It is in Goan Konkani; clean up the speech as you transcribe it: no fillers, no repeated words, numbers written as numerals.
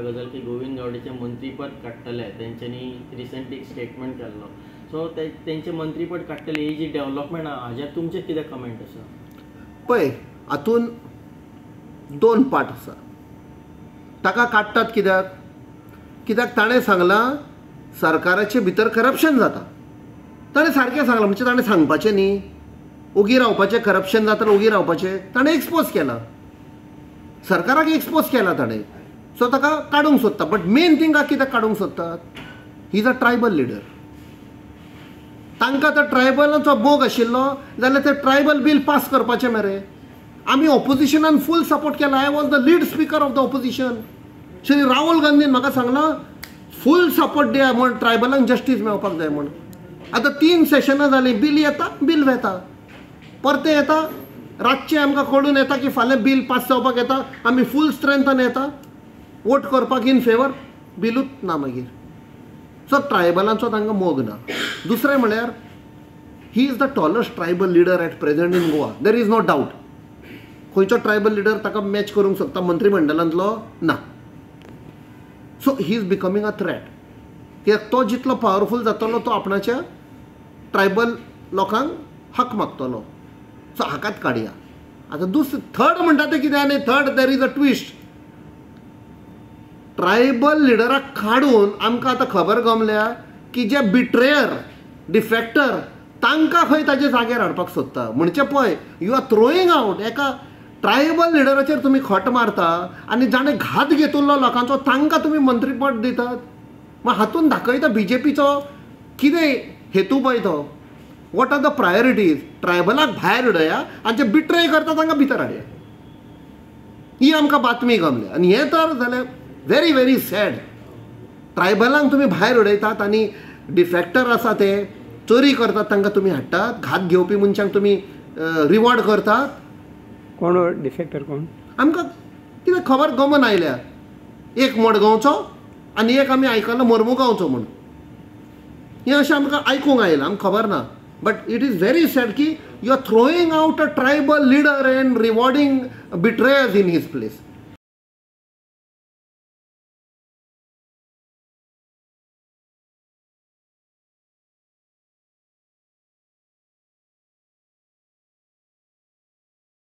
गजाल की गोविंद गावडेचें मंत्रीपद काडटले, तेंच्यांनी रिसंटली एक स्टेटमेंट केल्लो. सो तेंचें मंत्रीपद काडटले ही जी डेवलपमेंट आहा हाजेर तुमचें कितें कमेंट आसा? पळय, हातून दोन पार्ट आसा. ताका काडटात कित्याक? कित्याक ताणें सांगलां सरकाराचे भितर करप्शन जाता. ताणें सारकें सांगलां, म्हणजे ताणें सांगपाचें न्ही, ओगी रावपाचें, करप्शन जाता ओगी रावपाचें. ताणें एक्सपोज केलां, सरकाराक एक्सपोज केला ताणें. सो ताका काडूंक सोदता. बट मेन थिंग कित्याक काडूंक सोदतात? He is a tribal leader. तांकां तर ट्रायबलांचो मोग आशिल्लो जाल्यार ते ट्रायबल बील पास करपाचें मरे. आमी ऑपोजिशनान फूल सपोर्ट केला. I was the lead speaker of the opposition. Shri Rahul गांधीन म्हाका सांगलां फूल सपोर्ट दिया म्हण, ट्रायबलांक जस्टीस मेळपाक जाय म्हण. आतां 3 सेशनां जालीं, बील येता बील वेता, परतें येता, रातचें आमकां कळून येता की फाल्यां बील पास जावपाक येता, आमी फूल स्ट्रेंथान येता वोट करपाक इन फेवर, बिलूच ना मागीर. सो ट्रायबलांचो तांकां मोग ना. दुसरें म्हळ्यार he is the tallest tribal leader at present in Goa, there is no doubt. खंयचो ट्रायबल लिडर ताका मॅच करूंक शकता मंत्रीमंडळांतलो ना. So he is becoming a threat. कित्याक तो जितलो पावरफूल जातलो तो आपणाच्या ट्रायबल लोकांक हक मागतलो. सो हाकाच काडया. आतां दुसरें थर्ड म्हणटा तें कितें? आनी third there is a twist. Tribal लिडराक काडून आमकां आतां खबर गमल्या की जे बिट्रेयर डिफेक्टर तांकां खंय ताजे जाग्यार हाडपाक सोदता. म्हणचे पळय, you are throwing out एका ट्रायबल लिडराचेर तुमी खट मारता आनी जाणें घात घेतिल्लो लोकांचो तांकां तुमी मंत्रीपद दितात. मागीर हातून दाखयता बीजेपीचो कितें हेतू पळय तो. What are the priorities? ट्रायबलाक भायर उडया आनी जे बिट्रे करता तांकां भितर हाडया. ही आमकां बातमी गमल्या. आनी हें तर जालें व्हेरी व्हेरी सॅड. ट्रायबलांक तुमी भायर उडयतात आनी डिफेक्टर आसा ते चोरी करतात तांकां तुमी हाडटात, घात घेवपी मनशांक तुमी रिवॉर्ड करतात. कोण डिफेक्टर? कोण? आमकां कितें खबर गमन आयल्या. एक मडगांवचो आनी एक आमी आयकलां मोर्मुगांवचो म्हूण. हें अशें आमकां आयकूंक आयलां, आमकां खबर ना. But it is very sad की you are throwing out a tribal leader and rewarding betrayers in his place.